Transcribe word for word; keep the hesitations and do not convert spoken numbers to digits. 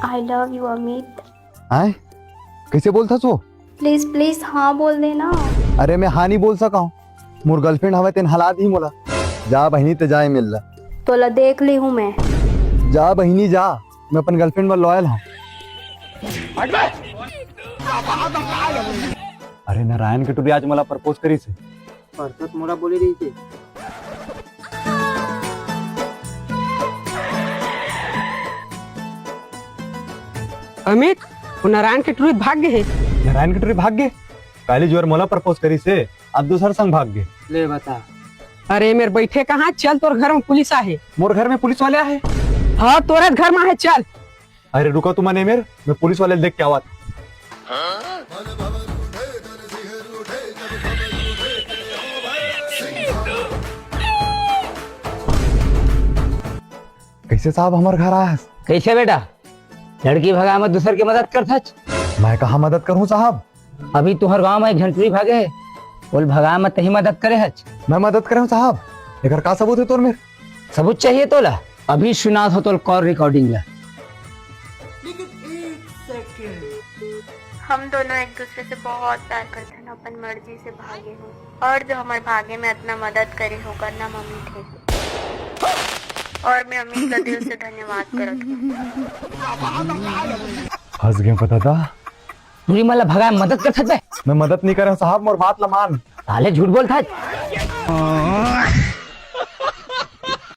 I love you, Amit. आय, कइसे बोलथस वो? प्लीज प्लीज हाँ बोल देना। अरे मैं हाँ नहीं बोल सका हूँ, मोर गर्लफ्रेंड हवय, तेन हला दी मोला। जा बहिनी, ते जाए मिल ला। तोला देख ली हूँ मैं। जा बहिनी जा, मैं अपन गर्लफ्रेंड बर लॉयल हूँ। अरे नारायण के टुरी आज मोला प्रपोज करिस हे। परसों त मोला बोले रहिस हे। अमित, वो नारायण के टुरी भाग गे हे। नारायण के टुरी भाग गे? काली जुवर मोला प्रपोज करिस हे, अब दूसर संग भाग गे। ले बता। अरे मेर बैठे कहाँ, चल तोर घर में पुलिस आहे। मोर घर में पुलिस वाले आहे? हाँ, तोरत घर में आहे, चल। अरे रुका तुमन ए मेर, मैं पुलिस वाले ल देख के आवत। कइसे साहब हमर घर आस? कइसे बेटा, लड़की भगाए में दूसर के मदद करथच? मैं कहाँ मदद करूँ साहब? अभी तुहर गांव में एक झन टुरी भागे हे, ओल भगाए में तही मदद करे हच। मैं मदद करे हूँ साहब, एकर का सबूत हे तोर मेर? सबूत चाहिए तोला? अभी सुनात हों तोल कॉल रिकॉर्डिंग ला। हम दोनों एक दूसरे से बहुत प्यार करथन, अपन मर्जी से भागे हों, और जो हमर भागे में अतना मदद करे हे ओकर नाम अमित हे, और मैं अमित का दिल से धन्यवाद करत हूँ। फंस गए पता था। टुरी मन ला भगाए में मदद करथच बे? मैं मदद नहीं करे हूँ साहब, मोर बात ला मान। साले झूठ बोलथच।